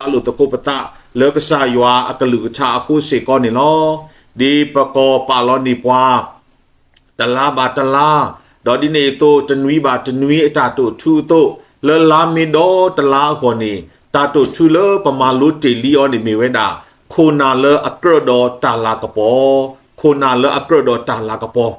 ပကဘၣ်လိာ်သကိးပသးလၢကစၢ်ယွၤအကလုၢ်ကထါအဃိစ့ၢ်ကီးန့ၣ်လီၤ. ဒ်ပကီၢ်ပာ်လီၤန့ၢ်ပှၤ တလါဘၣ်တလါ, ဒီးဒ်န့ၣ်အသိး တနွံဘၣ်တနွံအတၢ်တိာ်ထူအသိး, လၢလါမ့ၤဒီတလါအဂီၢ်န့ၣ် တၢ်တိာ်ထူလၢပမၤလိတ့ၢ်လံအီၤန့ၣ်မ့ၢ်ဝဲဒၣ် ခိၣ်နၢ်လၢအကြၢးဒီးတၢ်လၤကပီၤ, ခိၣ်နၢ်လၢအကြၢးဒီးတၢ်လၤကပီၤ,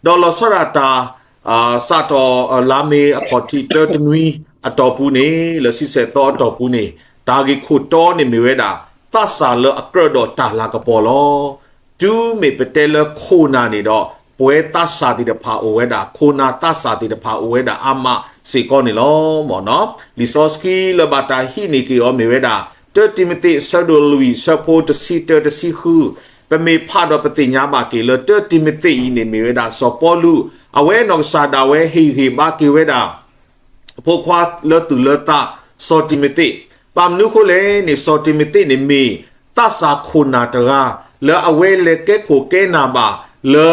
ဒီးလီၤဆီဒၣ်တၢ် စးထီၣ်လါမ့ၤအခီၣ်ထံးတၢတနွံအတီၢ်ပူၤန့ၣ် လၢဆံဆဲၣ်သီအတီၢ်ပူၤန့ၣ် တၢ်ဂ့ၢ်ခိၣ်တီန့ၣ်မ့ၢ်ဝဲဒၣ် သးစၢ်လၢအကြၢးဒီးတၢ်လၤကပီၤလီၤ. တုၤမ့ၢ်ပတဲလၢခိၣ်နၢ်န့ၣ်ဒီး ပဝဲသးစၢ်သ့ၣ်တဖၣ်အိၣ်ဝဲဒၣ်, ခိၣ်နၢ်သးစၢ်သ့ၣ်တဖၣ်အိၣ်ဝဲဒၣ်အါမးစ့ၢ်ကီးန့ၣ်လီၤ. လံာ်စီဆှံလၢဘၣ်တၢ်ဟံးန့ၢ်က့ၤအီၤမ့ၢ်ဝဲဒၣ် တၢတံၤမသ့း အဆၢဒိၣ်လွံၢ် အဆၢဖိတဆံတၢတဆံဃု, ပမ့ၢ်ဖးဒီးပသ့ၣ်ညါဘၣ်က့ၤလၢတၢတံၤမသ့းအံၤန့ၣ်မ့ၢ်ဝဲဒၣ် စီၤပီလူး အဝဲနီၢ်ကစၢ်ဒၣ်ဝဲဟ့ၣ်ဂံၢ်ဘါက့ၤဝဲဒၣ် အဖိခွါလၢသူၣ်လၢသး စီၤတံၤမသ့း, ဘၣ်မနုၤအဃိလဲၣ်န့ၣ် စီၤတံၤမသ့းန့ၣ်မ့ၢ် သးစၢ်ခိၣ်နၢ်တဂၤ လၢအဝဲလဲၤကဲခိၣ်ကဲနၢ်ဘၣ် လၢ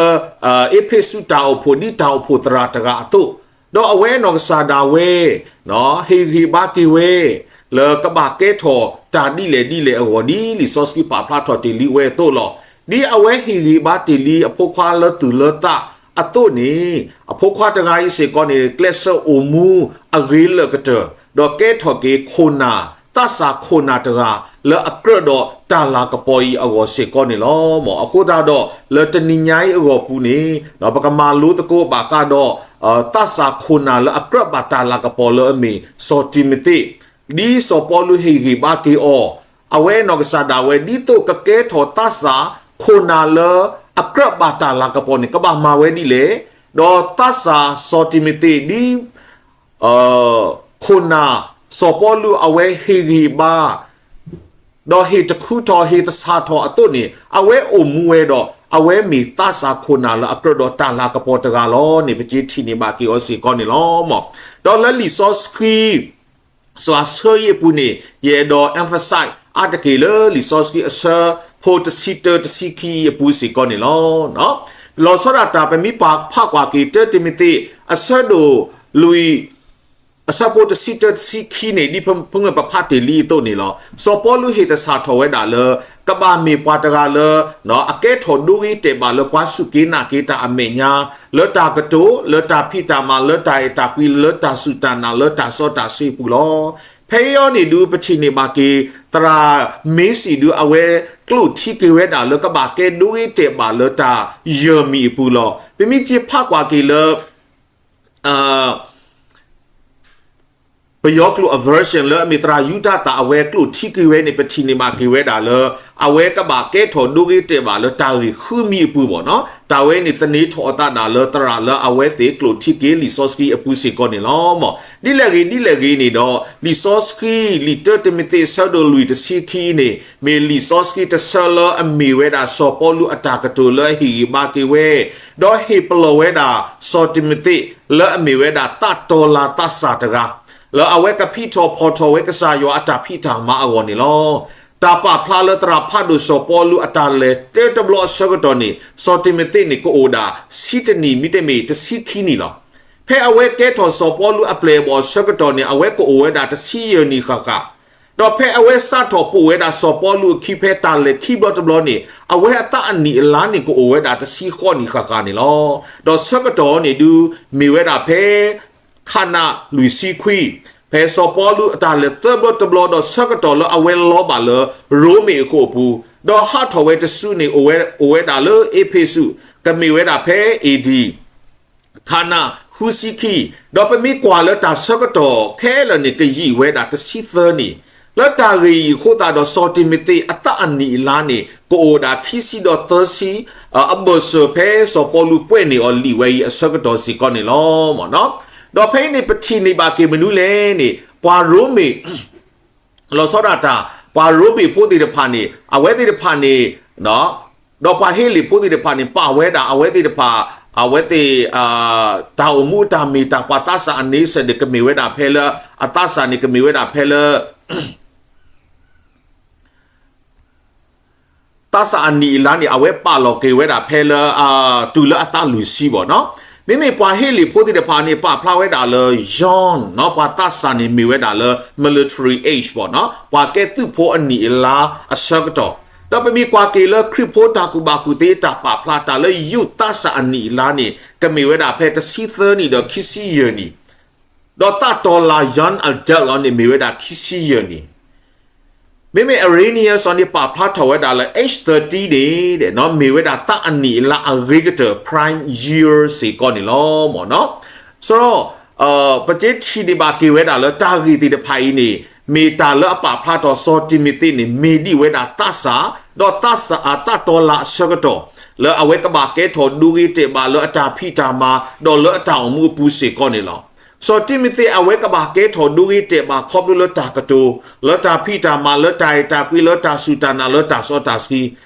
အ့းဖ့းစူးတၢ်အိၣ်ဖှိၣ်ဒ်တၢ်အိၣ်ဖှိၣ်သရၣ်တဂၤအသိး, ဒီးအဝဲနီၢ်ကစၢ်ဒၣ်ဝဲ ဟ့ၣ်ဂံၢ်ဘါက့ၤဝဲ လၢကဘၣ်ကဲထီၣ်တၢ်ဒ်လဲၣ်ဒ်လဲၣ်အဂီၢ် ဒ်လံာ်စီဆှံပာ်ဖျါထီၣ်တ့ၢ်လံဝဲအသိးလီၤ. ဒ်အဝဲဟ့ၣ်ဂံၢ်ဘါတ့ၢ်လံအဖိခွါလၢသူၣ်လၢသးအသိးန့ၣ် အဖိခွါတဂၤအံၤစ့ၢ်ကီးန့ၣ် ကျဲးစၢးအိၣ်မူအဂ့ၤလၢာ်ကတၢၢ် ဒီးကဲထီၣ်က့ၤခိၣ်နၢ် သးစၢ်ခိၣ်နၢ်တဂၤ လၢအကြၢးဒီးတၢ်လၤကပီၤအံၤအဂီၢ်စ့ၢ်ကီးန့ၣ်လီၤ. အဃိသတးဒီး လၢတနံၤညါအံၤအဂီၢ်ပူၤန့ၣ် ပကမၤလိသကိးဘၣ်ဃးဒီး သးစၢ်ခိၣ်နၢ်လၢအကြၢးဘၣ်တၢ်လၤကပီၤလၢအမ့ၢ်စီၤတံၤမသ့း, ဒ်စီၤပီလူးဟ့ၣ်ဂံၢ်ဘါက့ၤအီၤ, အဝဲနီၢ်ကစၢ်ဒၣ်ဝဲ ဒ်သိးကကဲထီၣ်သးစၢ်ခိၣ်နၢ်လၢအကြၢးဘၣ်တၢ်လၤကပီၤန့ၣ် ကဘၣ်မၤဝဲဒ်လဲၣ်, ဒီးသးစၢ်စီၤတံၤမသ့း ဒ် ခိၣ်နၢ်စီၤပီလူးအဝဲဟ့ၣ်ဂံၢ်ဘါ ဒီးဟ့ၣ်တခူထီၣ်ဟ့ၣ်သဆၣ်ထီၣ်အသိးန့ၣ် အဝဲအိၣ်မူဝဲဒီး အဝဲမ့ၢ်သးစၢ်ခိၣ်နၢ်လၢအကြၢးဒီးတၢ်လၤကပီၤတဂၤလီၤန့ၣ် ပကထံၣ်န့ၢ်ဘၣ်က့ၤအီၤစ့ၢ်ကီးန့ၣ်လီၤ. ဒီးလၢလံာ်စီဆှံ စှၤဆၢအံၤအပူၤန့ၣ် ယအဲၣ်ဒိး emphasize အါတက့ၢ်လၢလံာ်စီဆှံအဆၢဖိတဆံတၢ တဆံခံအံၤအပူၤစ့ၢ်ကီးန့ၣ်လီၤ. လီၤဆီဒၣ်တၢ် ပမ့ၢ်ပာ်ဖးကွၢ်က့ၤ တၢတံၤမသ့း အဆၢဒိၣ်လွံၢ် အဆၢဖိတဆံတၢ တဆံခံန့ၣ် ဒ်ဖုမုၢ်ပဖးတ့ၢ်လံအသိးန့ၣ်လီၤ. စီၤပီလူးဟ့ၣ်သဆၣ်ထီၣ်ဝဲဒၣ်လၢ ကဘၣ်မ့ၢ်ပှၤတဂၤလၢ အကဲထီၣ်ဒိဂ့ၤတဲာ်ဘၣ်လၢပှၤစူၢ်က့ၤနာ်က့ၤတၢ်အမဲာ်ညါ, လၢတၢ်ကတိၤ, လၢတၢ်ဖံးတၢ်မၤ, လၢတၢ်အဲၣ်တၢ်ကွံ, လၢတၢ်စူၢ်တၢ်နာ်, လၢတၢ်စီတၢ်ဆှံအပူၤလီၤ. ဖဲအံၤန့ၣ်ဒုး ပထံၣ်န့ၢ်ဘၣ်က့ၤ သရၣ်မ့ၤစံၣ်ဒုး အဝဲကျိၣ်ထံက့ၤဝဲဒၣ်လၢကဘၣ်ကဲဒိဂ့ၤတဲာ်ဘၣ်လၢတၢ်ယၢၢ်မံၤအပူၤလီၤ. ပမ့ၢ်က့ၤဖးကွၢ်က့ၤလၢ ပယီၤကျိာ်အ version လၢအမ့ၢ်သရၣ်ယူဒၤသၣ် အဝဲကျိာ်ထံက့ၤဝဲန့ၣ် ပထံၣ်န့ၢ်ဘၣ်က့ၤဝဲဒၣ်လၢ အဝဲကဘၣ်ကဲထီၣ်ဒိဂ့ၤတဲာ်ဘၣ်လၢတၢ်ဂ့ၢ်ဃုမံၤအပူၤဘၣ်နီၤ. တၢ်ဝဲန့ၣ်သန့ၤထီၣ်အသးဒၣ်လၢ သရၣ်လၢအဝဲသ့ၣ်ကျိာ်ထံက့ၤလံာ်စီဆှံအပူၤစ့ၢ်ကီးန့ၣ်လီၤ. ဒ်လဲၣ်ဂ့ၤဒ်လဲၣ်ဂ့ၤန့ၣ်ဒီး လံာ်စီဆှံ လံာ်တၢတံၤမသ့း အဆၢဒိၣ်လွံၢ် တဆံခံန့ၣ် မ့ၢ်လံာ်စီဆှံတဆၢလၢအမ့ၢ်ဝဲဒၣ်စီၤပီလူးအတၢ်ကတိၤလၢအဟ့ၣ်ဂံၢ်ဘါက့ၤဝဲ ဒီးဟ့ၣ်ပလီၢ်ဝဲဒၣ် စီၤတံၤမသ့း လၢအမ့ၢ်ဝဲဒၣ်သးတီၤလၤသးစၢ်တဂၤ လၢအဝဲကဖံးထီၣ်ဖီၣ်ထီၣ်ဝဲကစၢ်ယွၤအတၢ်ဖံးတၢ်မၤအဂီၢ်န့ၣ်လီၤ. တၢ်ပာ်ဖျါလၢသရၣ်ဖးဒိၣ်စီၤပီလူးအတၢ်လဲၤတၢတဘျီအဆၢကတီၢ်န့ၣ် စီၤတံၤမသ့းန့ၣ် ကအိၣ်ဒၣ်ဆံတနံၣ် မ့တမ့ၢ်တဆံခံနံၣ်လီၤ. ဖဲအဝဲကဲထီၣ်စီၤပီလူးအပျဲၢ်အဘီၣ်အဆၢကတီၢ်န့ၣ် အဝဲကအိၣ်ဝဲဒၣ်တဆံယဲၢ်နံၣ်ဃၣ်ဃၣ် ဒီးဖဲအဝဲစးထီၣ်ပိာ်ဝဲဒၣ်စီၤပီလူးအခံ ဖဲတၢ်လဲၤခံဘျီတဘျီန့ၣ် အဝဲအသးအနံၣ်အလါန့ၣ် ကအိၣ်ဝဲဒၣ်တဆံဃိးနံၣ်ဃၣ်ဃၣ်န့ၣ်လီၤ. ဒီးဆၢကတီၢ်န့ၣ်ဒုး မ့ၢ်ဝဲဒၣ်ဖဲ ခးနးလွံၢ်ဆံခွံ, ဖဲစီၤပီလူးအတၢ်လဲၤသၢဘျီတဘျီ ဒီးဆၢကတီၢ်လၢအဝဲလီၤဘၣ်လၢ ရိမ့ၤအဃိာ်အပူၤ, ဒီးဟးထီၣ်ဝဲတစုန့ၣ် အိၣ်ဝဲဒၣ်လၢအ့းဖ့းစူး, ကမ့ၢ်ဝဲဒၣ်ဖဲ A D ခးနးဃုဆံခံ, ဒီးပမ့ၢ်ကွၢ်လၢတၢ်ဆၢကတီၢ်ခဲလၢာ်န့ၣ် ကယံာ်ဝဲဒၣ်တဆံသၢနံၣ်, လၢတၢ်ဂ့ၢ်အံၤအဃိသတးဒီး စီၤတံၤမသ့းအသးအနံၣ်အလါန့ၣ် ကအိၣ်ဝဲဒၣ်ခံဆံဒီးသၢဆံ, အဘၢၣ်စၢၤဖဲစီၤပီလူးကွဲးန့ၢ်အီၤလံာ်ဝဲအံၤအဆၢကတီၢ်စ့ၢ်ကီးန့ၣ်လီၤ. ဒီးဖဲအံၤန့ၣ် ပထံၣ်န့ၢ်ဘၣ်က့ၤမနုၤလဲၣ်န့ၣ် ပှၤရိမ့ၤ လီၤဆီဒၣ်တၢ် ပှၤရိမ့ၤဖိသ့ၣ်တဖၣ်န့ၣ် အဝဲသ့ၣ်တဖၣ်န့ၣ် ဒီးပှၤဟ့လ့ၣ်ဖိသ့ၣ်တဖၣ်န့ၣ် ပာ်ဝဲဒၣ်အဝဲသ့ၣ်တဖၣ် အဝဲသ့ၣ် တၢ်အိၣ်မူအတၢ်မ့ၢ်တၢ်ပှၤသးစၢ်အန့ဆၢၣ်န့ၣ် ကမ့ၢ်ဝဲဒၣ်ဖဲလၢ အသးစၢ်န့ၣ် ကမ့ၢ်ဝဲဒၣ်ဖဲလၢ သးစၢ်အနံၣ်အလါန့ၣ် အဝဲပာ်လီၤက့ၤဝဲဒၣ်ဖဲလၢ တုၤလၢအသးလွံၢ်ဆံဘၣ်နီၤ. မ့မ့ၢ်ပှၤဟ့လ့ၣ်ဖိသ့ၣ်တဖၣ်န့ၣ် ပာ်ဖျါဝဲဒၣ်လၢ young နီၤ, ပှၤသးစၢ်န့ၣ်မ့ၢ်ဝဲဒၣ်လၢ military age ပေါ့နော်, ပှၤကဲသုးဖိအနံၣ်အလါအဆၢကတီၢ်, ဒီးပမ့ၢ်ကွၢ်က့ၤလၢခရံာ်ဖိတၢ်ကူၣ်ဘၣ်ကူၣ်သ့အတၢ်ပာ်ဖျါ တၢ်လၢ youth သးစၢ်အနံၣ်အလါန့ၣ် ကမ့ၢ်ဝဲဒၣ်ဖဲတဆံသၢနံၣ်ဒီးခံဆံယဲၢ်နံၣ်, ဒီးသးတီၤလၢ young adult အီၤန့ၣ် မ့ၢ်ဝဲဒၣ်ခံဆံယဲၢ်နံၣ်. မ့မ့ၢ် Irenaeus အီၤန့ၣ် ပာ်ဖျါထီၣ်ဝဲဒၣ်လၢ age thirty န့ၣ် မ့ၢ်ဝဲဒၣ်သးအနံၣ်အလါအဂ့ၤကတၢၢ် prime year စ့ၢ်ကီးန့ၣ်လီၤ မ့ၢ်နီၤ. ဆိုတော့ ပကထံၣ်န့ၢ်ဘၣ်က့ၤဝဲဒၣ်လၢတၢ်ဂ့ၢ်သ့ၣ်တဖၣ်အံၤန့ၣ် မ့ၢ်တၢ်လၢအပာ်ဖျါထီၣ်စီၤတံၤမသ့းန့ၣ် မ့ၢ်ဒ်ဝဲဒၣ်သးစၢ်, ဒီးသးစၢ် သးတီၤလၢအဆၢကတီၢ် လၢအဝဲကဘၣ်ကဲထီၣ်ဒိဂ့ၤတဲာ်ဘၣ်လၢအတၢ်ဖံးတၢ်မၤ ဒီးလၢအတၢ်အိၣ်မူအပူၤစ့ၢ်ကီးန့ၣ်လီၤ. စီၤတံၤမသ့းအဝဲကဘၣ်ကဲထီၣ်ဒိဂ့ၤတဲာ်ဘၣ်ခီဖျိလၢတၢ်ကတိၤ, လၢတၢ်ဖံးတၢ်မၤ, လၢတၢ်အဲၣ်တၢ်ကွံ, လၢတၢ်စူၢ်တၢ်နာ်, လၢတၢ်စီတၢ်ဆှံ,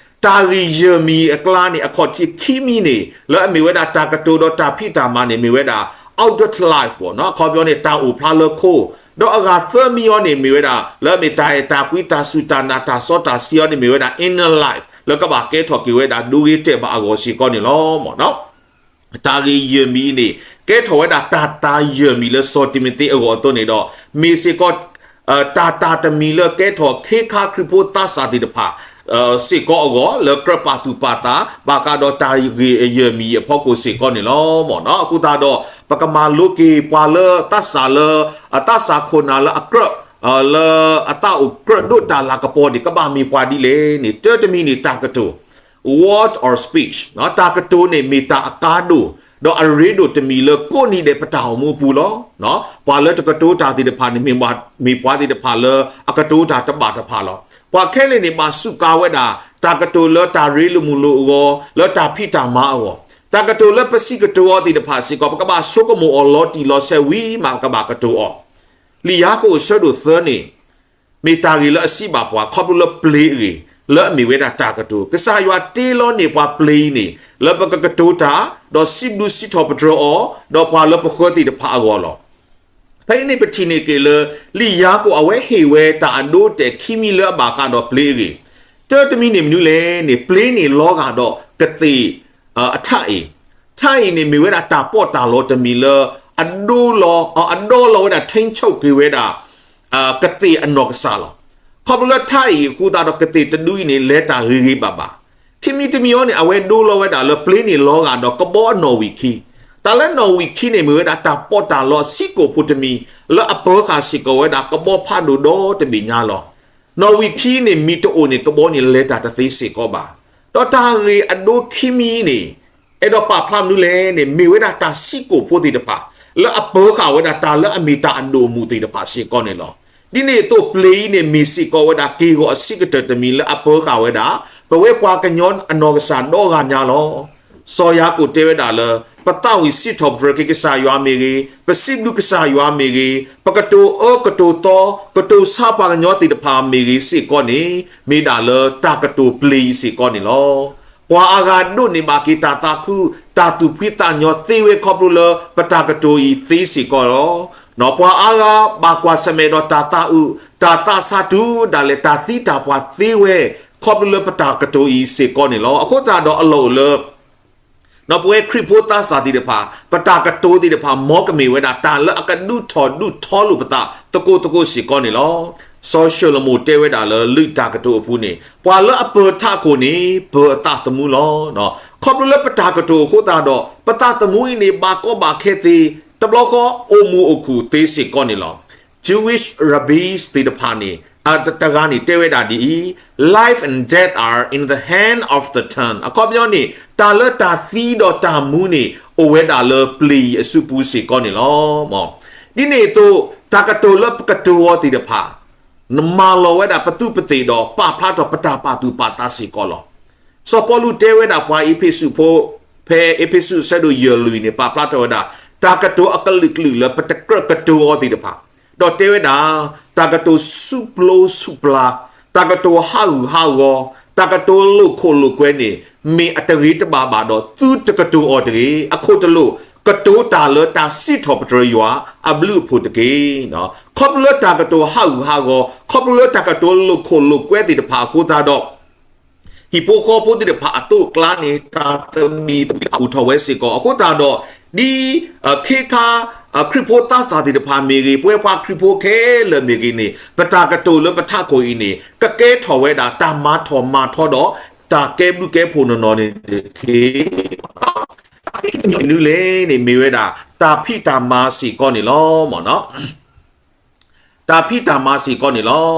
တၢ်ဂ့ၢ်ယဲၢ်မံၤအကျါန့ၣ် အခီၣ်ထံးခံမံၤန့ၣ် လၢအမ့ၢ်ဝဲဒၣ်တၢ်ကတိၤဒီးတၢ်ဖံးတၢ်မၤန့ၣ် မ့ၢ်ဝဲဒၣ် outward life ပေါ့နော်, အခီပညီန့ၣ် တၢ်အိၣ်ဖျါလၢခိ, ဒီးအဂၤသၢမံၤအီၤန့ၣ် မ့ၢ်ဝဲဒၣ် လၢအမ့ၢ်တၢ်အဲၣ်တၢ်ကွံ တၢ်စူၢ်တၢ်နာ် တၢ်စီတၢ်ဆှံအီၤန့ၣ် မ့ၢ်ဝဲဒၣ် inner life လၢကဘၣ်ကဲထီၣ်က့ၤဝဲဒၣ်ဒိဂ့ၤတဲာ်ဘၣ်အဂီၢ်စ့ၢ်ကီးန့ၣ်လီၤ မ့ၢ်နီၤ. တၢ်ဂ့ၢ်ယဲၢ်မံၤအံၤန့ၣ် ကဲထီၣ်ဝဲဒၣ်တၢ်တၢ်ယဲၢ်မံၤလၢစီၤတံၤမသ့းအဂီၢ်အသိးန့ၣ်ဒီး မ့ၢ်စ့ၢ်ကီး တၢ်တၢ်တမံၤလၢကဲထီၣ်ခ့ခါခရံာ်ဖိသးစၢ်သ့ၣ်တဖၣ် စ့ၢ်ကီးအဂီၢ် လၢကြၢးပာ်သူၣ်ပာ်သး ဘၣ်ဃးဒီးတၢ်ဂ့ၢ်ယဲၢ်မံၤအဖီခိၣ်စ့ၢ်ကီးန့ၣ်လီၤ မ့ၢ်နီၤ. အဃိသတးဒီး ပကမၤလိက့ၤပှၤလၢသးစၢ်လၢ အသးစၢ်ခိၣ်နၢ်လၢအကြၢး လၢအသးအိၣ်ကြၢးဒိးတၢ်လၤကပီၤန့ၣ် ကဘၣ်မ့ၢ်ပှၤဒ်လဲၣ်န့ၣ် တၢတမံၤန့ၣ် တၢ်ကတိၤ word or speech တၢ်ကတိၤန့ၣ်မ့ၢ်တၢ်အကါဒိၣ် ဒီးအရ့ဒိၣ်တမံၤလၢကိးနံၤဒဲးပတၢ်အိၣ်မူအပူၤလီၤ. ပှၤလၢတကတိၤတၢ်သ့ၣ်တဖၣ်န့ၣ် မ့ၢ်ပှၤသ့ၣ်တဖၣ်လၢအကတိၤတၢ်တဘၣ်တဖၣ်လီၤ. ပှၤခဲလၢာ်န့ၣ် ဘၣ်စူးကါဝဲဒၣ် တၢ်ကတိၤလၢတၢ်ရ့လိာ်မုာ်လိာ်အဂီၢ် လၢတၢ်ဖံးတၢ်မၤအဂီၢ်, တၢ်ကတိၤလၢပစံးကတိၤအီၤသ့ၣ်တဖၣ်စ့ၢ်ကီး ပကဘၣ်ဆိကမိၣ်အီၤလီၤတံၢ်လီၤဆဲးဝံၤမး ပကဘၣ်ကတိၤအီၤ. လံာ်ယၤကိာ်အဆၢဒိၣ်သၢန့ၣ် မ့ၢ်တၢ်ဂ့ၢ်လၢအစံးဘၣ်ပှၤ ခီဖျိလၢပျ့ၤအဂ့ၢ် လၢအမ့ၢ်ဝဲဒၣ်တၢ်ကတိၤ, ကစၢ်ယွၤတ့လီၤန့ၢ်ပှၤပျ့ၤအံၤန့ၣ် လၢပကကတိၤတၢ် ဒီးစံးဘျုးစံးထီၣ်ပတြၢၤအီၤ ဒီးပှၤလၢပဃၢၤသ့ၣ်တဖၣ်အဂီၢ်လီၤ. ဖဲအံၤန့ၣ်ပထံၣ်န့ၢ်က့ၤလၢ လံာ်ယၤကိာ်အဝဲဟ့ၣ်ဝဲတၢ်အဒိအတဲာ်ခံမံၤလၢအဘၣ်ဃးဒီးပျ့ၤအဂ့ၢ်, တၢတမံၤန့ၣ်မနုၤလဲၣ်န့ၣ် ပျ့ၤန့ၣ်လီၤဂာ်ဒီးကသ့ၣ် အထးအံၤ, ထးအံၤန့ၣ်မ့ၢ်ဝဲဒၣ်တၢ်ပီးတၢ်လီတမံၤလၢ အဒိလီၤ အဒိလီၤဝဲဒၣ် ထိန်းချုပ် က့ၤဝဲဒၣ် ကသ့ၣ်အနီၢ်ကစၢ်လီၤ. ခီဖျိလၢထးအံၤအဃိသတးဒီး ကသ့ၣ်တဒုအံၤန့ၣ် လဲၤတၢ်ဂ့ၤဂ့ၤဘၣ်ဘၣ်. ခံမံၤတမံၤအံၤန့ၣ် အဝဲဒိလီၤဝဲဒၣ်လၢပျ့ၤန့ၣ်လီၤဂာ်ဒီးကဘီအနီၣ်ဝံာ်ခံ, တၢ်လၢနီၣ်ဝံာ်ခံန့ၣ် မ့ၢ်ဝဲဒၣ်တၢ်ပီးတၢ်လီအဆံးကိာ်ဖိတမံၤ လၢအပၢၤဃာ်စ့ၢ်ကီးဝဲဒၣ်ကဘီဖးဒိၣ်ဒီတဘ့ၣ်ညါလီၤ. နီၣ်ဝံာ်ခံန့ၣ် မ့ၢ်တအိၣ်န့ၣ် ကဘီန့ၣ်လဲၤတၢ်တသ့စ့ၢ်ကီးဘၣ်. ဒီးတၢ်ဂ့ၢ်အဒိခံမံၤအံၤန့ၣ် အဲၣ်ဒိးပာ်ဖျါမနုၤလဲၣ်န့ၣ် မ့ၢ်ဝဲဒၣ်တၢ်ဆံးကိာ်ဖိသ့ၣ်တဖၣ် လၢအပၢၤဃာ်ဝဲဒၣ်တၢ်လၢအမ့ၢ်တၢ်အဒိၣ်အမုၢ်သ့ၣ်တဖၣ်စ့ၢ်ကီးန့ၣ်လီၤ. ဒ်န့ၣ်အသိးပျ့ၤအံၤန့ၣ် မ့ၢ်စ့ၢ်ကီးဝဲဒၣ်က့ၢ်ဂီၤအဆံးကတၢၢ်တမံၤလၢအပၢၤဃာ်ဝဲဒၣ် ပဝဲပှၤကညီအနီၢ်ကစၢ်ဒီဂၤညါလီၤ. စီၤယၤကိာ်တဲဝဲဒၣ်လၢ ပသးဝံၣ်စံးထီၣ်ပတြၢၤက့ၤကစၢ်ယွၤမ့ၢ်ဂ့ၤ, ပစံးဘျုးကစၢ်ယွၤမ့ၢ်ဂ့ၤ, ပကတိၤအၢကတိၤသီ, ကတိၤဆါပှၤကညီသ့ၣ်တဖၣ်မ့ၢ်ဂ့ၤစ့ၢ်ကီးန့ၣ် မ့ၢ်ဒၣ်လၢတၢ်ကတိၤပျ့ၤအံၤစ့ၢ်ကီးန့ၣ်လီၤ. ပှၤအါဂၤဒိးန့ၢ်ဘၣ်က့ၤတၢ်သးခု တၢ်သူၣ်ဖှံသးညီသ့ဝဲခီဖျိလၢပတၢ်ကတိၤအံၤသ့စ့ၢ်ကီးလီၤ. ပှၤအါဂၤဘၣ်ကွၢ်ဆၢၣ်မဲာ်ဒီးတၢ်သးအုး တၢ်သးဆါတုၤဒၣ်လဲာ်တၢ်သံတၢ်ပှၢ်သ့ဝဲ ခီဖျိလၢပတၢ်ကတိၤအံၤစ့ၢ်ကီးန့ၣ်လီၤ. အဃိသတးဒီးအလီၢ်အိၣ်လၢ ပဝဲခရံာ်ဖိသးစၢ်သ့ၣ်တဖၣ် ပတၢ်ကတိၤသ့ၣ်တဖၣ် မ်ကမ့ၢ်ဝဲဒၣ်တၢ်လၢအကဒုးထီၣ်ဒုးထီလိာ်ပသးသကိးသကိးစ့ၢ်ကီးန့ၣ်လီၤ. စီၤၡလိၤမိၣ်တဲဝဲဒၣ်လၢ လုၢ်တၢ်ကတိၤအပူၤန့ၣ် ပှၤလၢအပၢၤထးခိၣ်န့ၣ် ပၢၤအသးသမူလီၤ. ခီဖျိလၢပတၢ်ကတိၤအဃိသတးဒီး ပသးသမူအံၤန့ၣ် ဘၣ်ကီဘၣ်ခဲသ့, တဘျီဃီအိၣ်မုာ်အိၣ်ခုၣ်သ့စ့ၢ်ကီးန့ၣ်လီၤ. Jewish rabbis သ့ၣ်တဖၣ်န့ၣ် တဂၤန့ၣ်တဲဝဲဒၣ်ဒ်အံၤ, Life and death are in the hand of the tongue. အခီပညီန့ၣ် တၢ်လၢတၢ်သံဒီးတၢ်မူန့ၣ် အိၣ်ဝဲဒၣ်လၢပျ့ၤအံၤအစုပူၤစ့ၢ်ကီးန့ၣ်လီၤ. ဒ်န့ၣ်အသိး တၢ်ကတိၤလၢပကတိၤအီၤသ့ၣ်တဖၣ် နမၤလီၤဝဲဒၣ်ပသူးပသ့ၣ်ဒီး ပာ်ဖျါထီၣ်ပတၢ်ပာ်သူၣ်ပာ်သးစ့ၢ်ကီးလီၤ. စီၤပီလူးတဲဝဲဒၣ်ပှၤအ့းဖ့းစူးဖိ ဖဲအ့းဖ့းစူးအဆၢဒိၣ်ယဲၢ်လွံၢ်န့ၣ် ပာ်ဖျါထီၣ်ဝဲဒၣ် တၢ်ကတိၤအကလုာ်ကလုာ်လၢပတကြၢးကတိၤအီၤသ့ၣ်တဖၣ်, ဒီးတဲဝဲဒၣ် တၢ်ကတိၤဆူၣ်ပျိဆူၣ်ပျၢ်, တၢ်ကတိၤဟးဂူာ်ဟးဂီၤ, တၢ်ကတိၤလိာ်ခိၣ်လိာ်ကွဲန့ၣ် မ့ၢ်အတဂ့ၤတဘၣ်ဘၣ်ဒီး သုတကတိၤအီၤတဂ့ၤ. အခိၣ်တလိာ် ကတိၤတၢ်လၢတၢ်စံးထီၣ်ပတြၢၤယွၤအဘျုးအဖှိၣ်တက့ၢ်. ခီဖျိလၢတၢ်ကတိၤဟးဂူာ်ဟးဂီၤ, ခီဖျိလၢတၢ်ကတိၤလိာ်ခိၣ်လိာ်ကွဲသ့ၣ်တဖၣ်အဃိသတးဒီး ဟံၣ်ဖိဃီဖိသ့ၣ်တဖၣ်အသိးအကျါန့ၣ် တၢ်သဘံၣ်သဘုၣ်အိၣ်ထီၣ်ဝဲစ့ၢ်ကီး. အဃိသတးဒီး ဒ်ခ့ခါ ခရံာ်ဖိသးစၢ်သ့ၣ်တဖၣ်မ့ၢ်ဂ့ၤ, ပဝဲပှၤခရံာ်ဖိခဲလၢာ်မ့ၢ်ဂ့ၤန့ၣ်, ပတၢ်ကတိၤလၢပထးခိၣ်အံၤန့ၣ် ကကဲထီၣ်ဝဲဒၣ်တၢ်မၤထီၣ်မၤထီဒီး တၢ်ကဲဘျုးကဲဖှိၣ်နီၢ်နီၢ်န့ၣ်တက့ၢ်. တၢ်မနုၤလဲၣ်န့ၣ် မ့ၢ်ဝဲဒၣ် တၢ်ဖံးတၢ်မၤစ့ၢ်ကီးန့ၣ်လီၤ. တၢ်ဖံးတၢ်မၤစ့ၢ်ကီးန့ၣ်လီၤ.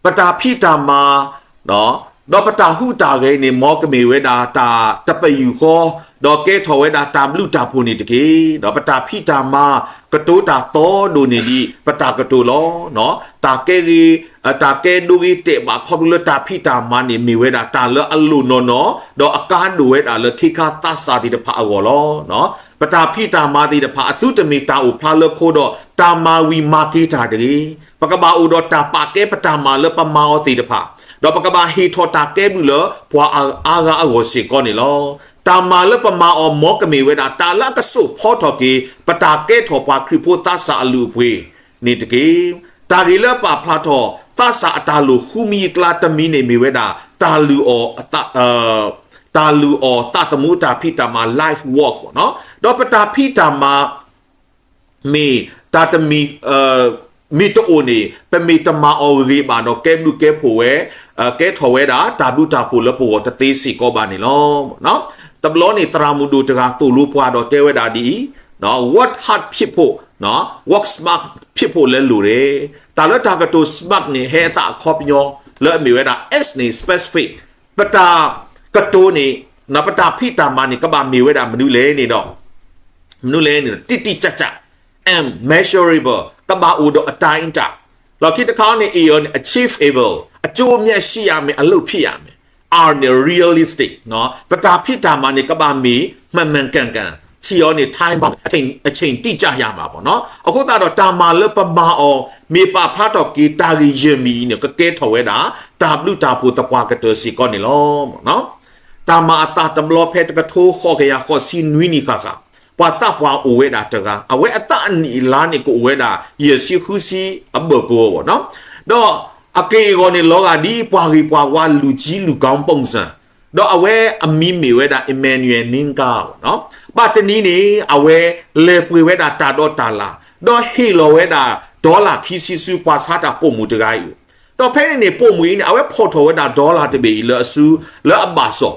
ပတၢ်ဖံးတၢ်မၤ ဒီးပတၢ်ဟူးတၢ်ဂဲၤန့ၣ် မ်ကမ့ၢ်ဝဲဒၣ်တၢ်တပယူာ်ဃီ, ဒီးကဲထီၣ်ဝဲဒၣ်တၢ်ဘျုးတၢ်ဖှိၣ်န့ၣ်တက့ၢ်. ဒီးပတၢ်ဖံးတၢ်မၤ ကတိၤတၢ်သီဒိၣ်န့ၢ်ဒံး ပတၢ်ကတိၤလီၤ. တၢ်ကဲဂ့ၤ, တၢ်ကဲဒိဂ့ၤတဲာ်ဘၣ်ခီဖျိလၢတၢ်ဖံးတၢ်မၤန့ၣ် မ့ၢ်ဝဲဒၣ်တၢ်လၢအလိၣ်နီၢ်နီၢ်, ဒီးအကါဒိၣ်ဝဲဒၣ်လၢခ့ခါသးစၢ်သ့ၣ်တဖၣ်အဂီၢ်လီၤ. ပတၢ်ဖံးတၢ်မၤသ့ၣ်တဖၣ် အသုတမ့ၢ်တၢ်အိၣ်ဖျါလၢခိဒီး တၢ်မၤဝံၤမၤက့ၤတၢ်တဂ့ၤ. ပကဘၣ်အိၣ်ဒီးတၢ်ပာ်ကဲပတၢ်မၤလၢပမၤအီၤသ့ၣ်တဖၣ်, ဒီးပကဘၣ်ဟ့ၣ်ထီၣ်တၢ်ကဲဘျုးလၢပှၤအါဂၤအဂီၢ်စ့ၢ်ကီးန့ၣ်လီၤ. တၢ်မၤလၢပမၤအီၤ မ်ကမ့ၢ်ဝဲဒၣ်တၢ်လၢအကစိာ်ဖီထီၣ်က့ၤ ပတၢ်ကဲထီၣ်ပှၤခရံာ်ဖိသးစၢ်အလုၢ်အပှ့ၤန့ၣ်တက့ၢ်. တၢ်ဂ့ၢ်လၢပာ်ဖျါထီၣ် သးစၢ်အတၢ်လိၣ်ဃုမံၤအကျါတမံၤန့ၣ် မ့ၢ်ဝဲဒၣ် တၢ်လုၢ်အီၣ် တၢ်လုၢ်အီၣ်သးသမူတၢ်ဖံးတၢ်မၤ life work ဒီးပတၢ်ဖံးတၢ်မၤ မ့ၢ်တၢ်တမံၤ မ့ၢ်တအိၣ်န့ၣ် ပမ့ၢ်တမၤအီၤဂ့ၤဘၣ်ဒီး ကဲဘျုးကဲဖှိၣ်ဝဲ, ကဲထီၣ်ဝဲဒၣ် တၢ်ဘျုးတၢ်ဖှိၣ်လၢပဂီၢ်တသ့စ့ၢ်ကီးဘၣ်န့ၣ်လီၤ. တဘျီန့ၣ် သရၣ်မုၣ်ဒိၣ်တဂၤသိၣ်လိပှၤဒီးတဲဝဲဒၣ်ဒ်အံၤ, work hard ဖြစ်ဖို့, work smart ဖြစ်ဖို့လည်းလိုတယ်. တၢ်လၢတၢ်ကတိၤ smart န့ၣ် ဟဲအသးအခီပညီ လၢအမ့ၢ်ဝဲဒၣ် S န့ၣ် specific ပတၢ်ကတိၤန့ၣ် ပတၢ်ဖံးတၢ်မၤန့ၣ် ကဘၣ်မ့ၢ်ဝဲဒၣ်မနုၤလဲၣ်န့ၣ်ဒီး, မနုၤလဲၣ်န့ၣ်ဒီး တိတိကျကျ and measurable ကဘၣ်အိၣ်ဒီးအတိုင်းအတာ လီၢ်ခံတခါန့ၣ် A အီၤန့ၣ် achievable အကျိုးအမြတ်ရှိရမယ် အလုပ်ဖြစ်ရမယ်. R န့ၣ် realistic ပတၢ်ဖံးတၢ်မၤန့ၣ် ကဘၣ်မ့ၢ် မှန်မှန်ကန်ကန်, ထံၣ်အီၤန့ၣ် time bound အချိန်တိကျရမှာပေါ့နော်. အဃိသတးဒီး တၢ်မၤလၢပမၤအီၤ မ့ၢ်ပာ်ဖျါထီၣ်က့ၤတၢ်ဂ့ၢ်ယဲၢ်မံၤအံၤန့ၣ် ကကဲထီၣ်ဝဲဒၣ် တၢ်ဘျုးတၢ်ဖှိၣ်သပှၢ်ကတၢၢ်စ့ၢ်ကီးန့ၣ်လီၤ. တၢ်မၤအသးတဘျီဖဲတကထိဃိးကယၤဃိးဆံနွံနံၣ်ဃၣ်ဃၣ်, ပှၤသးပှၢ်အိၣ်ဝဲဒၣ်တဂၤ, အဝဲအသးအနံၣ်အလါန့ၣ် ကအိၣ်ဝဲဒၣ်ယဲၢ်ဆံဃုဆံအဘၢၣ်ကဝီၤဘၣ်နီၤ. ဒီးအက့ၢ်အဂီၤန့ၣ် လီၤဂာ်ဒ်ပှၤဂ့ၤပှၤဝါ လူကြီးလူကောင်းပုံစံ, ဒီးအဝဲအမံၤမ့ၢ်ဝဲဒၣ် Emmanuel Ningka ဘၣ်နီၤ. ဘၣ်တနံၤန့ၣ် အဝဲလဲၤပှ့ၤဝဲဒၣ်တၢ်ဒီးတၢ်လၣ်, ဒီးဟ့ၣ်လီၤဝဲဒၣ် dollar ခံဆံဆူ ပှၤဆါတၢ်ပိာ်မုၣ်တဂၤအံၤ ဒီးဖဲန့ၣ်န့ၣ် ပိာ်မုၣ်အံၤန့ၣ် အဝဲဖီၣ်ထီၣ်ဝဲဒၣ် dollar တဘ့ၣ်အံၤလၢအစု လၢအဘၣ်စီၣ်,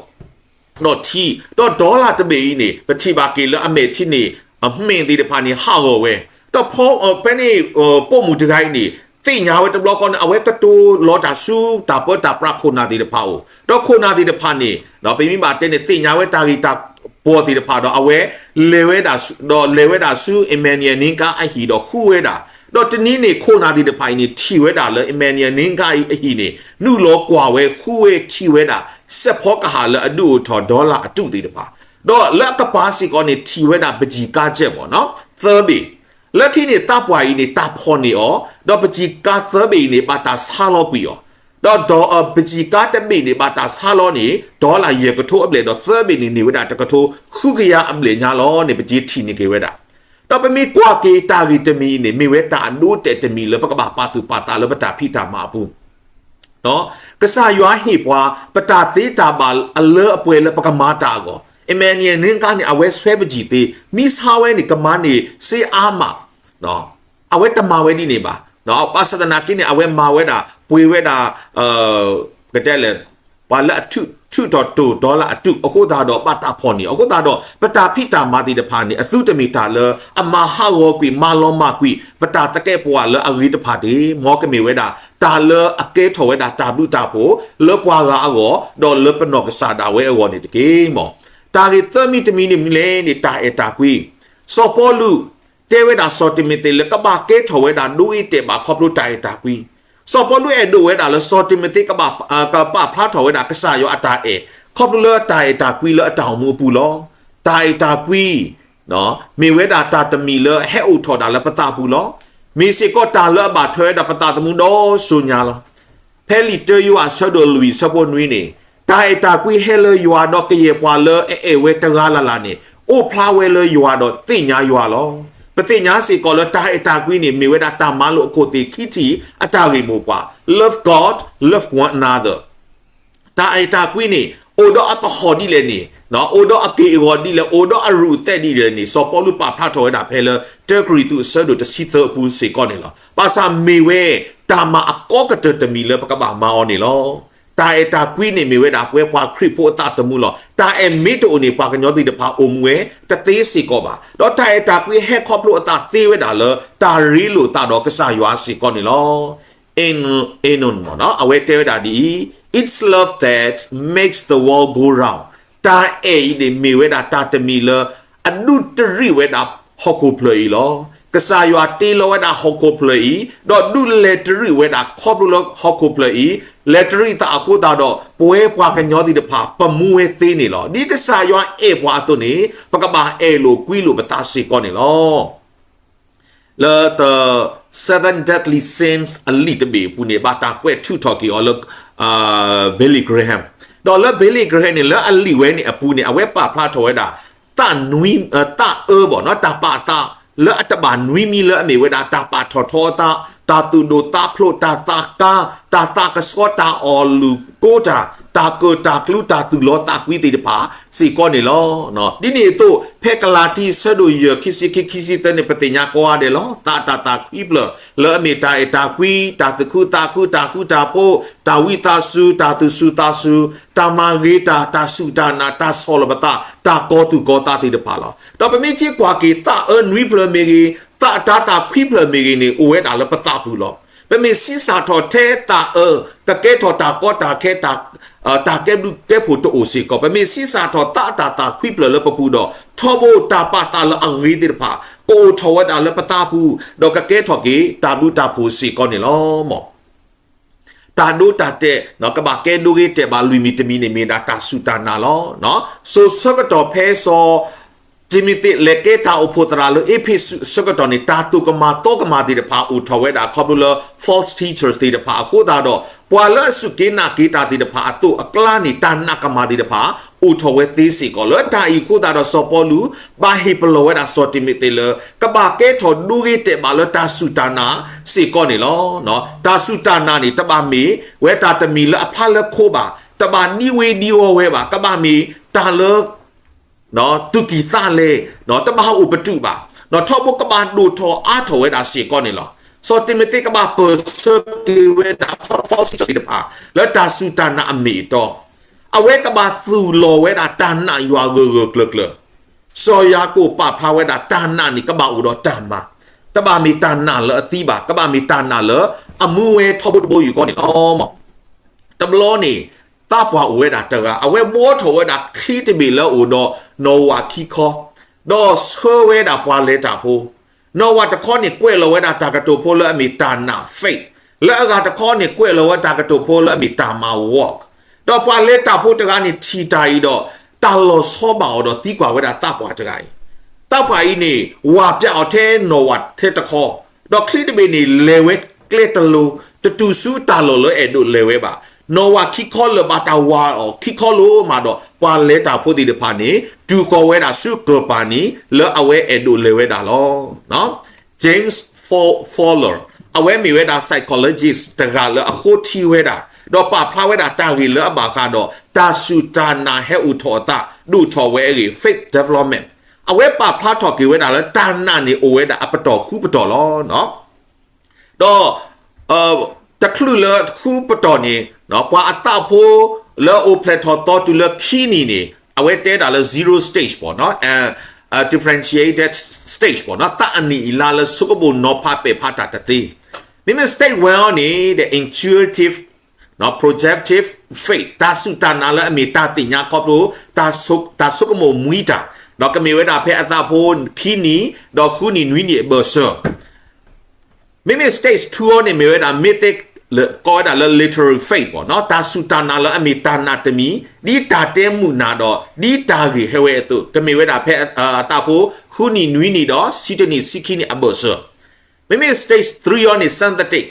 ဒီးထံ, ဒီး dollar တဘ့ၣ်အံၤန့ၣ် ပထံၣ်ဘၣ်က့ၤလၢအမဲာ်ထံန့ၣ် အမှင်သ့ၣ်တဖၣ်န့ၣ် ဟးဂီၤဝဲ, ဒီးဖဲန့ၣ် ပိာ်မုၣ်တဂၤအံၤန့ၣ် သ့ၣ်ညါဝဲတဘျီဃီန့ၣ် အဝဲကတိၤလီၤတၢ်ဆူ တၢ်ပၢတၢ်ပြးခိၣ်နၢ်သ့ၣ်တဖၣ်အအိၣ်, ဒီးခိၣ်နၢ်သ့ၣ်တဖၣ်န့ၣ် ပမ့ၢ်ဘၣ်တဲန့ၣ် သ့ၣ်ညါဝဲတၢ်ဂ့ၢ်တၢ်ပီၢ်သ့ၣ်တဖၣ်ဒီး အဝဲလဲၤဝဲဒၣ်ဆူ ဒီးလဲၤဝဲဒၣ်ဆူ Emmanuel Ningka အဟံၣ်ဒီးဃုဝဲဒၣ်, ဒီးတနံၤန့ၣ် ခိၣ်နၢ်သ့ၣ်တဖၣ်အံၤန့ၣ် ထံၣ်ဝဲဒၣ်လၢ Emmanuel Ningka အံၤအဟံၣ်န့ၣ် နုာ်လီၤကွၢ်ဝဲ ဃုဝဲထံၣ်ဝဲဒၣ် စဲးဖီကဟၣ်လၢအဒုးအိၣ်ထီၣ် dollar အတုၣ်သ့ၣ်တဖၣ်, ဒီးလၢအကပၤစ့ၢ်ကီးန့ၣ် ထံၣ်ဝဲဒၣ်ပန်းချီကားစက်ဘၣ်နီၤ သၢဘ့ၣ်, လၢခံန့ၣ် သးပှၢ်အံၤန့ၣ် တၢ်ဖီၣ်န့ၢ်အီၤ, ဒီးပန်းချီကားသၢဘ့ၣ်အံၤန့ၣ် ဘၣ်တၢ်ဆါလီၤကွံာ်အီၤ, ဒီး ဒီး ပန်းချီကားတဘ့ၣ်န့ၣ် ဘၣ်တၢ်ဆါလီၤန့ၣ် dollar ယဲၢ်ကထိအဘျဲၣ် ဒီးသၢဘ့ၣ်န့ၣ် န့ၢ်ဝဲဒၣ်တကထိဃုကယၤအဘျဲၣ်ညါလီၤန့ၣ် ပန်းချီထံၣ်န့ၢ်က့ၤဝဲဒၣ်. ဒီးပမ့ၢ်ကွၢ်က့ၤတၢ်ဂ့ၢ်တမံၤအံၤန့ၣ် မ့ၢ်ဝဲတၢ်အဒိအတဲာ်တမံၤလၢပကဘၣ်ပာ်သူၣ်ပာ်သးလၢပတၢ်ဖံးတၢ်မၤအပူၤ ကစၢ်ယွၤဟ့ၣ်ပှၤ ပတၢ်သ့တၢ်ဘၣ်အလၢအပှဲၤလၢပကမၤတၢ်အဂီၢ်, Emmanuel Ningka န့ၣ် အဝဲ strategy သ့, မ့ၢ်ဆါဝဲန့ၣ် ကမၤန့ၢ်စ့အါမး, အဝဲတမၤဝဲဒ်န့ၣ်ဘၣ်, ဘၣ်ဆၣ်သနာ်က့န့ၣ် အဝဲမၤဝဲဒၣ် ပှ့ၤဝဲဒၣ် ကတဲလဲၣ် ပှၤလၢအထုးထီၣ်တိၢ် dollar အတုၣ်အဃိသတးဒီး ဘၣ်တၢ်ဖီၣ်န့ၢ်အီၤအဃိသတးဒီး ပတၢ်ဖံးတၢ်မၤသ့ၣ်တဖၣ်န့ၣ် အသုတမ့ၢ်တၢ်လၢအမၤဟးဂီၤကွံာ် မၤလီၤမၢ်ကွံာ် ပတၢ်သကဲးပဝးလၢအဂ့ၤတဖၣ်တဂ့ၤ, မ်ကမ့ၢ်ဝဲဒၣ် တၢ်လၢအကဲထီၣ်ဝဲဒၣ်တၢ်ဘျုးတၢ်ဖှိၣ် လၢပှၤဂၤအဂီၢ် ဒီးလၢပနီၢ်ကစၢ်ဒၣ်ဝဲအဂီၢ်န့ၣ်တက့ၢ်. မ်တၢ်ဂ့ၢ်သၢမံၤတမံၤန့ၣ်မနုၤလဲၣ်န့ၣ် တၢ်အဲၣ်တၢ်ကွံ, စီၤပီလူး တဲဝဲဒၣ်စီၤတံၤမသ့းလၢကဘၣ်ကဲထီၣ်ဝဲဒၣ် ဒိအ့ၣ်တဲာ်ဘၣ်ခီဖျိတၢ်အဲၣ်တၢ်ကွံ, စီၤပီလူးအဲၣ်ဒိးဝဲဒၣ်လၢစီၤတံၤမသ့းကဘၣ် ကပာ်ဖျါထီၣ်ဝဲဒၣ်ကစၢ်ယွၤအတၢ်အဲၣ် ခီဖျိလၢတၢ်အဲၣ်တၢ်ကွံလၢအတၢ်အိၣ်မူအပူၤလီၤ. တၢ်အဲၣ်တၢ်ကွံ မ့ၢ်ဝဲဒၣ်တၢ်တမံၤလၢအဟဲအိၣ်ထီၣ်ဒၣ်လၢပသးပူၤလီၤ. မ့ၢ်စ့ၢ်ကီးတၢ်လၢအဘၣ်ထွဲဝဲဒၣ်ပသးသမူဒီးစိၤညါလီၤ. ဖဲလံာ်တၢယိၤဟၣ်အဆၢဒိၣ်လွံၢ် အဆၢဖိနွံန့ၣ်, တၢ်အဲၣ်တၢ်ကွံဟဲလၢယွၤဒီးကယဲၢ်ပှၤလၢအအဲၣ်ဝဲတဂၤလၢ်လၢ်န့ၣ် အိၣ်ဖျါဝဲလၢယွၤဒီးသ့ၣ်ညါယွၤလီၤ. ပသ့ၣ်ညါစ့ၢ်ကီးလၢတၢ်အဲၣ်တၢ်ကွံန့ၣ် မ့ၢ်ဝဲဒၣ်တၢ်မၤလိာ်အခိၣ်သ့ၣ်ခံထံၣ်အတၢ်ဂ့ၢ်မိၢ်ပှၢ်, love God, love one another. တၢ်အဲၣ်တၢ်ကွံန့ၣ် အိၣ်ဒီးအပဟီၣ်ဒ်လဲၣ်န့ၣ်, အိၣ်ဒီးအက့ၢ်အဂီၤဒ်လဲၣ်, အိၣ်ဒီးအရူၢ်အသဲးဒ်လဲၣ်န့ၣ် စီၤပီလူးပာ်ဖျါထီၣ်ဝဲဒၣ်ဖဲလၢ တၢကရံၣ်သူး အဆၢဒိၣ်တဆံသၢအပူၤစ့ၢ်ကီးန့ၣ်လီၤ. ဘၣ်ဆၣ်မ့ၢ်ဝဲ တၢ်မၤအကီကတၢၢ်တမံၤလၢပကဘၣ်မၤအီၤန့ၣ်လီၤ. တၢ်အဲၣ်တၢ်ကွံန့ၣ်မ့ၢ်ဝဲဒၣ်ပဝဲပှၤခရံာ်ဖိအသးသမူလီၤ. တၢ်အဲၣ်မ့ၢ်တအိၣ်န့ၣ် ပှၤကညီသ့ၣ်တဖၣ်အိၣ်မူဝဲတသ့စ့ၢ်ကီးဘၣ်. ဒီးတၢ်အဲၣ်တၢ်ကွံဟဲခီဖျိအသးသ့ဝဲဒၣ်လၢ တၢ်ရ့လိာ်သးဒီးကစၢ်ယွၤစ့ၢ်ကီးန့ၣ်လီၤ. Aaron မ့ၢ်နီၤ အဝဲတဲဝဲဒၣ်ဒ်အံၤ, It's love that makes the world go round. တၢ်အဲၣ်အံၤန့ၣ်မ့ၢ်ဝဲဒၣ်တၢ်တမံၤလၢ အဒုးတရံးဝဲဒၣ်ဟီၣ်ခိၣ်ဖျၢၣ်အံၤလီၤ. ကစၢ်ယွၤတ့လီၤဝဲဒၣ်ဟီၣ်ခိၣ်ဖျၢၣ်အံၤ, ဒီးဒုးလဲၤတရံးဝဲဒၣ်ခီဖျိလၢဟီၣ်ခိၣ်ဖျၢၣ်အံၤ, လဲၤတရံးသးအဃိသတးဒီး ပဝဲပှၤကညီသ့ၣ်တဖၣ် ပမူဝဲသ့န့ၣ်လီၤ. ဒ်ကစၢ်ယွၤအဲၣ်ပှၤအသိးန့ၣ် ပကဘၣ်အဲၣ်လိာ်ကွံလိာ်ပသးစ့ၢ်ကီးန့ၣ်လီၤ. လၢ The Seven Deadly Sins အလံာ်တဘ့ၣ်အပူၤန့ၣ် ဘၣ်တၢ်ကွဲးထုးထီၣ်က့ၤအီၤလၢ Billy Graham, ဒီးလၢ Billy Graham န့ၣ် လၢအလံာ်ဝဲန့ၣ်အပူၤန့ၣ် အဝဲပာ်ဖျါထီၣ်ဝဲဒၣ် သးနွံ, သးအၢဘၣ်နီၤ, တၢ်ပာ်အသးလၢအတဘၣ်နွံမံၤလၢအမ့ၢ်ဝဲဒၣ် တၢ်ပာ်ထီၣ်ထီအသး, တၢ်သူၣ်ဒိၣ်သးဖျိး, တၢ်သးကါ, တၢ်သးကဆှီ, တၢ်အီၣ်လုၢ်ကိတၢ်, တၢ်ကၢၣ်တၢ်ကျူ, တၢ်သူၣ်လီၤသးကွံသ့ၣ်တဖၣ်စ့ၢ်ကီးန့ၣ်လီၤ. ဒ်န့ၣ်အသိး ဖဲကလၤတံ အဆၢဒိၣ်ယဲၢ် ခံဆံခံ ခံဆံသၢန့ၣ် ပသ့ၣ်ညါကိးဂၤဒဲးလီၤ. သးတၢ်သးခွံဖျၢၣ် လၢအမ့ၢ်တၢ်အဲၣ်တၢ်ကွံ, တၢ်သူၣ်ခုသးခု, တၢ်ဃူတၢ်ဖိး, တၢ်ဝံသးစူၤ, တၢ်သူၣ်စူၤသးစူၤ, တၢ်မၤဂ့ၤတၢ်, တၢ်စူၢ်တၢ်နာ်, တၢ်ဆီၣ်လီၤပသး, တၢ်ကီၤသူၣ်ကီၤသးသ့ၣ်တဖၣ်လီၤ. ဒီးပမ့ၢ်က့ၤကွၢ်က့ၤ သးအၢနွံဖျၢၣ်မ့ၢ်ဂ့ၤ, သးတၢ်သးခွံဖျၢၣ်မ့ၢ်ဂ့ၤန့ၣ် အိၣ်ဝဲဒၣ်လၢပသးပူၤလီၤ. ပမ့ၢ်ဆံးစၢ်ထီၣ်ထဲသးအၢ ကကဲထီၣ်တၢ်ကီတၢ်ခဲ, တၢ်ကဲဘျုးကဲဖှိၣ်တအိၣ်စ့ၢ်ကီး, ပမ့ၢ်ဆံးစၢ်ထီၣ်သးတၢ်သးခွံဖျၢၣ်လၢပပူၤဒီး ထီဘိတၢ်ပာ်သးလၢအဂ့ၤသ့ၣ်တဖၣ် ကအိၣ်ထီၣ်ဝဲဒၣ်လၢပသးပူၤ, ဒီးကကဲထီၣ်က့ၤတၢ်ဘျုးတၢ်ဖှိၣ်စ့ၢ်ကီးန့ၣ်လီၤ. တၢ်ဒိတၢ်တဲာ် ကဘၣ်ကဲဒိဂ့ၤတဲာ်ဘၣ်လွံၢ်မံၤတမံၤန့ၣ် မ့ၢ်ဒၣ်တၢ်စူၢ်တၢ်နာ်လီၤ. စိၤဆၢကတီၢ်ဖဲစီၤတံၤမသ့းလဲၤကဲတၢ်အိၣ်ဖှိၣ်သရၣ်လၢအ့းဖ့းစူးအဆၢကတီၢ်န့ၣ် တၢ်သိၣ်ကမၣ်သီကမၣ်သ့ၣ်တဖၣ်အိၣ်ထီၣ်ဝဲဒၣ်ခီဖျိလၢ false teachers သ့ၣ်တဖၣ်အဃိသတးဒီး ပှၤလၢအစူၢ်က့ၤနာ်က့ၤတၢ်သ့ၣ်တဖၣ်အသိးအကျါန့ၣ် တၢ်နာ်ကမၣ်သ့ၣ်တဖၣ် အိၣ်ထီၣ်ဝဲသ့စ့ၢ်ကီး လၢတၢ်အံၤအဃိသတးဒီး စီၤပီလူး ဘၣ်ဟ့ၣ်ပလီၢ်ဝဲဒၣ်စီၤတံၤမသ့းလၢ ကဘၣ်ကဲထီၣ်ဒိဂ့ၤတဲာ်ဘၣ်လၢတၢ်စူၢ်တၢ်နာ်စ့ၢ်ကီးန့ၣ်လီၤ. တၢ်စူၢ်တၢ်နာ်န့ၣ် တဘၣ်မ့ၢ်ဝဲတၢ်တမံၤလၢအဖျါလၢခိဘၣ်, တဘၣ်ဒံဝ့ဒံဝီဝဲဘၣ်, ကဘၣ်မ့ၢ်တၢ်လၢ သုးကံၢ်သးလဲ, တဘၣ်အိၣ်ပတုာ်ဘၣ်, ထီဘိကဘၣ်ဒိၣ်ထီၣ်အါထီၣ်ဝဲဒၣ်စ့ၢ်ကီးန့ၣ်လီၤ. စီၤတံၤမသ့းကဘၣ်ပၢၢ်ဆၢက့ၤဝဲဒၣ် false teachers သ့ၣ်တဖၣ် လၢတၢ်စူၢ်တၢ်နာ်အမ့ၢ်အတီ, အဝဲကဘၣ်သူၣ်လီၤဝဲဒၣ်တၢ်နာ်ယွၤဂၢၢ်ဂၢၢ်ကျၢၤကျၢၤ, စီၤယၤကိာ်ပာ်ဖျါဝဲဒၣ်တၢ်နာ်န့ၣ် ကဘၣ်အိၣ်ဒီးတၢ်မၤ, တဘၣ်မ့ၢ်တၢ်နာ်လၢအသံဘၣ်, ကဘၣ်မ့ၢ်တၢ်နာ်လၢအမူဝဲထီဘိတဘိယူၢ်ဃီန့ၣ်လီၤ. တဘျီန့ၣ် သးပှၢ်အိၣ်ဝဲဒၣ်တဂၤ အဝဲဘှီထီၣ်ဝဲဒၣ်ချံတဘ့ၣ်လၢအအိၣ်ဒီးနီၢ်ဝၤခံခီ, ဒီးဆှၢဝဲဒၣ်ပှၤလဲၤတၢ်ဖိ, နီၢ်ဝၤတခီန့ၣ်ကွဲးလီၤဝဲဒၣ်တၢ်ကတိၤဖိလၢအမ့ၢ်တၢ်နာ် faith, လၢအဂၤတခီန့ၣ်ကွဲးလီၤဝဲတၢ်ကတိၤဖိလၢအမ့ၢ်တၢ်မၤ work, ဒီးပှၤလဲၤတၢ်ဖိတဂၤန့ၣ်ထံၣ်တၢ်အံၤဒီး တၢ်လီၤဆီဘၣ်အီၤဒီးသံကွၢ်ဝဲဒၣ်သးပှၢ်တဂၤအံၤ, သးပှၢ်အံၤန့ၣ် ဝၤပျးအီၤထဲနီၢ်ဝၤထဲတခီ, ဒီးချံတဘ့ၣ်န့ၣ် လဲၤဝဲကျဲတလိၤ, တတုၤဆူတၢ်လီၢ်လၢအဲၣ်ဒိးလဲၤဝဲဘၣ်. နီၢ်ဝၤခံခီလၢာ်ဘၣ်တၢ်ဝၤအီၤခံခီလိၤမးဒီး ပှၤလဲၤတၢ်ဖိသ့ၣ်တဖၣ်န့ၣ် တုၤဃီၤဝဲဒၣ်ဆူကၢၢ်ပၤန့ၣ် လၢအဝဲအဲၣ်ဒိးလဲၤဝဲဒၣ်လီၤ. James Fowler အဝဲမ့ၢ်ဝဲဒၣ် psychologist တဂၤလၢအဃိထံဝဲဒၣ်, ဒီးပာ်ဖျါဝဲဒၣ်တၢ်ဂ့ၢ်လၢအဘၣ်ဃးဒီး တၢ်စူၢ်တၢ်နာ်ဟဲအိၣ်ထီၣ်အသး ဒိၣ်ထီၣ်ဝဲအဂ့ၢ် faith development, အဝဲပာ်ဖျါထီၣ်က့ၤဝဲဒၣ်လၢတၢ်နာ်န့ၣ်အိၣ်ဝဲဒၣ်အပတီၢ်ဃုပတီၢ်လီၤ. ဒီး တချုးလၢဃုပတီၢ်န့ၣ် ပှၤအသးဖိလၢအိၣ်ဖျဲၣ်ထီၣ်သီတုၤလၢခံနံၣ်န့ၣ် အဝဲတဲဒၣ်လၢ zero stage ပေါ့နော်, differentiated stage ပေါ့နော်, သးအနံၣ်အံၤလါလၢဆိကမိၣ်နီၤဖးပဲာ်ဖးတၢ်တသ့. မ့မ့ၢ် stage one န့ၣ် the intuitive projective faith တၢ်စူၢ်တၢ်နာ်လၢအမ့ၢ်တၢ်သ့ၣ်ညါခီဖျိ တၢ်ဆိကမိၣ်မှံတၢ်, ဒီးကမ့ၢ်ဝဲဒၣ်ဖဲအသးဖိခံနံၣ် ဒီးဃုနံၣ်နွံနံၣ်အဘၢၣ်စၢၤ မ့မ့ၢ် stage two န့ၣ် မ့ၢ်ဝဲဒၣ် mythic ကိးဝဲဒၣ်လၢ literary faith ပေါ့နော်, တၢ်စူၢ်တၢ်နာ်လၢအမ့ၢ်တၢ်နာ်တမံၤ ဒ်တၢ်တဲမုာ်နၢ်ဒီး ဒ်တၢ်ဂ့ၢ်ဟဲဝဲအသိး ကမ့ၢ်ဝဲဒၣ်ဖဲအသးဖိ ဃုနံၣ်နွံနံၣ်ဒီး ဆံတနံၣ်ဆံခံနံၣ်အဘၢၣ်စၢၤ. မ့မ့ၢ် stage three န့ၣ် synthetic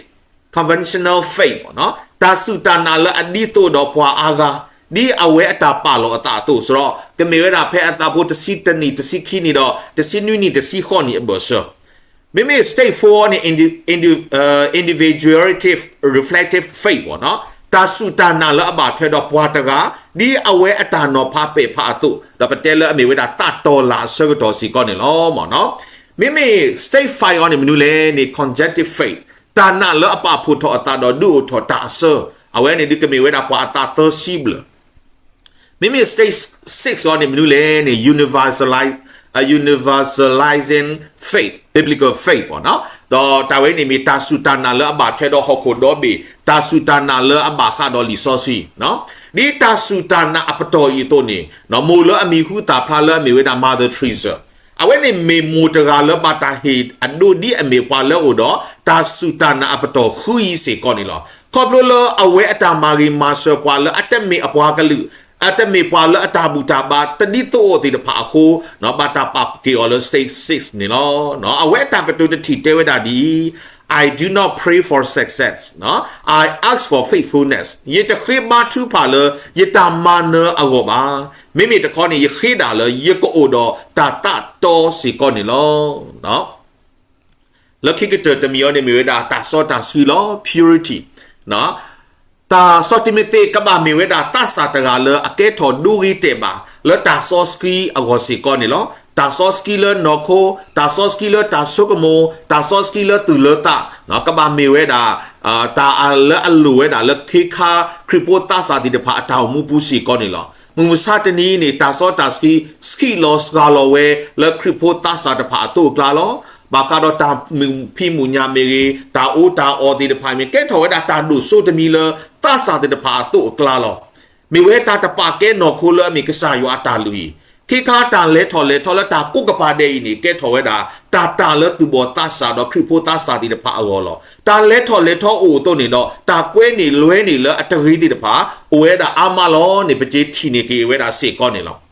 conventional faith ပေါ့နော်, တၢ်စူၢ်တၢ်နာ်လၢအဒ်သိးဒီးပှၤအါဂၤ ဒ်အဝဲအတၢ်ပာ်လီၤအသးအသိးစ့ၢ်ကီး ကမ့ၢ်ဝဲဒၣ်ဖဲအသးဖိတဆံတနံၣ်တဆံခံနံၣ်ဒီး တဆံနွံနံၣ်တဆံဃိးနံၣ်အဘၢၣ်စၢၤ. မ့မ့ၢ် stage four န့ၣ် indi- indi- individuative reflective faith ပေါ့နော်, တၢ်စူၢ်တၢ်နာ်လၢအဘၣ်ထွဲဒီးပှၤတဂၤ ဒ်အဝဲအတၢ်နီၤဖးပဲာ်ဖးအသိး, ဒီးပတဲလၢအမ့ၢ်ဝဲဒၣ်တၢ်တီၢ်လၢ်အဆၢကတီၢ်စ့ၢ်ကီးန့ၣ်လီၤ. မ့မ့ၢ် stage five အံၤန့ၣ် မနုၤလဲၣ်န့ၣ် conjunctive faith တၢ်နာ်လၢအပာ်ဖှိၣ်ထီၣ်အသးဒီးဒုးအိၣ်ထီၣ်တၢ်အဆၢ, အဝဲန့ၣ်ဒုးကမ့ၢ်ဝဲဒၣ်ပှၤအသးသၢဆံဘျဲၣ် မ့မ့ၢ် stage six အံၤန့ၣ် မနုၤလဲၣ်န့ၣ် universalize, universalizing faith, biblical faith ပေါ့နော်. ဒီးတၢ်ဝဲန့ၣ်မ့ၢ်တၢ်စူၢ်တၢ်နာ်လၢအဘၣ်ထွဲဒီးဟီၣ်ခိၣ်ဒီဘ့ၣ်, တၢ်စူၢ်တၢ်နာ်လၢအဘၣ်ဃးဒီးလံာ်စီဆှံ, ဒ်တၢ်စူၢ်တၢ်နာ်အပတီၢ်အံၤအသိးန့ၣ် မိၢ်လၢအမံၤဟူသၣ်ဖျါလၢအမ့ၢ်ဝဲဒၣ် Mother Teresa, အဝဲန့ၣ်မ့ၢ်မိၢ်တဂၤလၢဘၣ်တၢ်ဟ့ၣ်အဒိဒ်အမ့ၢ်ပှၤလၢအအိၣ်ဒီး တၢ်စူၢ်တၢ်နာ်အပတီၢ်ဃုအံၤစ့ၢ်ကီးန့ၣ်လီၤ. ခီဖျိလၢအဝဲအတၢ်မၤဂ့ၤမၤစၢၤပှၤလၢအတမ့ၢ်အပှၤကလုာ်, အတမ့ၢ်ပှၤလၢအတၢ်ဘူၣ်တၢ်ဘါတဒ်သိးအိၣ်သ့ၣ်တဖၣ်အဃိ, ဘၣ်တၢ်ပာ်က့ၤအီၤလၢ stage six န့ၣ်လီၤ. အဝဲအတၢ်ကတိၤတထံၣ်တဲဝဲဒၣ်ဒ်အံၤ, I do not pray for success, I ask for faithfulness. ယတဃ့ဘါထုကဖၣ်လၢယတၢ်မၤနၢၤအဂီၢ်ဘၣ်. မ့မ့ၢ်တခီန့ၣ် ယဃ့ဒၣ်လၢယကအိၣ်ဒီးတၢ်သးတီစ့ၢ်ကီးန့ၣ်လီၤ. လၢခံကတၢၢ်တမံၤအံၤန့ၣ်မ့ၢ်ဝဲဒၣ်တၢ်စီတၢ်ဆှံလီၤ, purity. တၢ်စီၤတံၤမသ့းကဘၣ်မ့ၢ်ဝဲဒၣ်သးစၢ်တဂၤလၢအကဲထီၣ်ဒိဂ့ၤတဲာ်ဘၣ် လၢတၢ်စီဆှံအဂီၢ်စ့ၢ်ကီးန့ၣ်လီၤ. တၢ်စီဆှံလၢနီၢ်ခိ, တၢ်စီဆှံလၢတၢ်ဆိကမိၣ်, တၢ်စီဆှံလၢသူၣ်လၢသး, ကဘၣ်မ့ၢ်ဝဲဒၣ် တၢ်လၢအလိၣ်ဝဲဒၣ်လၢခ့ခါခရံာ်ဖိသးစၢ်သ့ၣ်တဖၣ်အတၢ်အိၣ်မူပူၤစ့ၢ်ကီးန့ၣ်လီၤ. မုၢ်မဆါတနံၤအံၤန့ၣ် တၢ်စီတၢ်ဆှံ ဆှံလီၤစှၤလီၤဝဲလၢခရံာ်ဖိသးစၢ်တဖၣ်အသိးအကျါလီၤ. ဘၣ်ဃးဒီးတၢ်မုာ်ဖံးမုာ်ညၣ်မ့ၢ်ဂ့ၤ, တၢ်အီတၢ်အီသ့ၣ်တဖၣ်မ့ၢ်ဂ့ၤ ကဲထီၣ်ဝဲဒၣ်တၢ်ဒိၣ်စိတမံၤလၢသးစၢ်သ့ၣ်တဖၣ်အသိးအကျါလီၤ. မ့ၢ်ဝဲတၢ်တပာ်ကဲနီၢ်ခိလၢအမ့ၢ်ကစၢ်ယွၤအတၢ်လုၢ်အံၤ, ခ့ခါတၢ်လဲၤထီၣ်လဲၤထီလၢတၢ်ကိးကပၤဒဲးအံၤန့ၣ် ကဲထီၣ်ဝဲဒၣ် တၢ်တၢ်လၢသူၣ်ဘီၣ်သးစၢ်ဒီးခရံာ်ဖိသးစၢ်သ့ၣ်တဖၣ်အဂီၢ်လီၤ. တၢ်လဲၤထီၣ်လဲၤထီအိၣ်အသိးန့ၣ်ဒီး တၢ်ကွဲန့ၢ်လွဲန့ၢ်လၢအတဂ့ၤသ့ၣ်တဖၣ် အိၣ်ဝဲဒၣ်အါမးလီၤန့ၣ် ပက့ၤထံၣ်န့ၢ်က့ၤဝဲဒၣ်စ့ၢ်ကီးန့ၣ်လီၤ.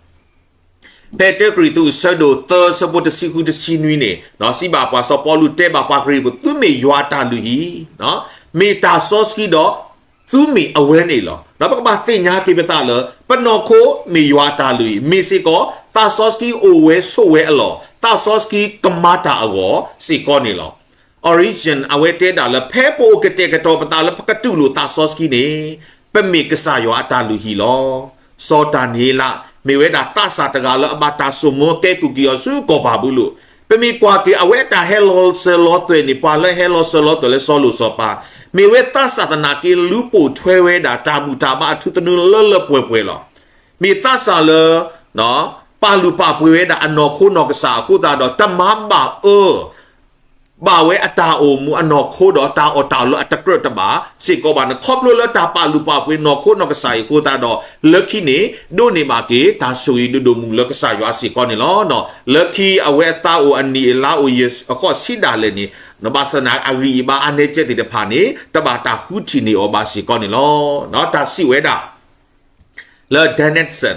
ဖဲတၢကရံၣ်သူးအဆၢဒိၣ်သၢအဆၢဖိတဆံဃုတဆံနွံန့ၣ် စံးဘၣ်ပှၤစီၤပီလူးတဲဘၣ်ပှၤကရံၣ်သူး သုမ့ၢ်ယွၤအတၢ်လုၢ်အံၤ, မ့ၢ်တၢ်စီဆှံဒီး သုမ့ၢ်အဝဲန့ၣ်လီၤ. ဒီးပကဘၣ်သ့ၣ်ညါက့ၤပသးလၢ ပနီၢ်ခိမ့ၢ်ယွၤအတၢ်လုၢ်အံၤ, မ့ၢ်စ့ၢ်ကီး သးစီဆှံအိၣ်ဝဲဆိးဝဲအလီၢ်, သးစီဆှံကမၤတၢ်အဂီၢ်စ့ၢ်ကီးန့ၣ်လီၤ. Origen အဝဲတဲဒၣ်လၢ ဖဲပအိၣ်ကတဲာ်ကတီၤပသးလၢပကတူၢ်လိာ်သးစီဆှံန့ၣ် ပမ့ၢ်ကစၢ်ယွၤအတၢ်လုၢ်ဟံၣ်လီၤ. စီၤဒၤနံးယ့လး မ့ၢ်ဝဲဒၣ်သးစၢ်တဂၤလၢအဘၣ်တၢ်စိာ်မူကဲကုၢ်က့ၤအီၤဆူကီၢ်ဘၤဘူလိၣ်, ပမ့ၢ်ကွၢ်က့ၤအဝဲအတၢ်ဟဲလီၤစၢၤလီၤသွဲၣ်န့ၣ် ပှၤလၢဟဲလီၤစၢၤလီၤသွဲၣ်လၢစီၤလိၣ်စီၤပၤ, မ့ၢ်ဝဲသးစၢ်သနာ်က့ လူၤပိာ်ထွဲဝဲဒၣ်တၢ်ဘူၣ်တၢ်ဘါအထူသနူလၢလၢပှဲၤပှဲၤလီၤ. မ့ၢ်သးစၢ်လၢ ပာ်လုၢ်ပာ်ပှ့ၤဝဲဒၣ်အနီၢ်ခိနီၢ်ကစၢ်အဃိသတးဒီး တမၤဘၣ်အၢ ဘၣ်ဝဲအတၢ်အိၣ်မူအနီၢ်ခိဒီးတၢ်အီၣ်တၢ်အီလၢအတကြၢးတဘၣ်စ့ၢ်ကီးဘၣ်န့ၣ်, ခီဖျိလၢတၢ်ပာ်လုၢ်ပာ်ပှ့ၤနီၢ်ခိနီၢ်ကစၢ်အံၤအဃိသတးဒီး လၢခံန့ၣ် ဒိးန့ၢ်ဘၣ်က့ၤတၢ်ဆိၣ်ဂ့ၤဒိၣ်ဒိၣ်မုၢ်လၢကစၢ်ယွၤစ့ၢ်ကီးန့ၣ်လီၤ. လၢခံအဝဲအသးအိၣ်အနံၣ်အလါအိၣ်ယဲၢ်အဃိစံးဒၣ်လဲာ်န့ၣ်, ဘၣ်ဆၣ်သနာ်က့အဂံၢ်အဘါအါန့ၢ်ကဲသ့ၣ်တဖၣ်န့ၣ် တဘၣ်တၢ်ဃုထံၣ်န့ၢ်အီၤဘၣ်စ့ၢ်ကီးန့ၣ်လီၤ. တၢ်စံးဝဲဒၣ် လၢ Danielson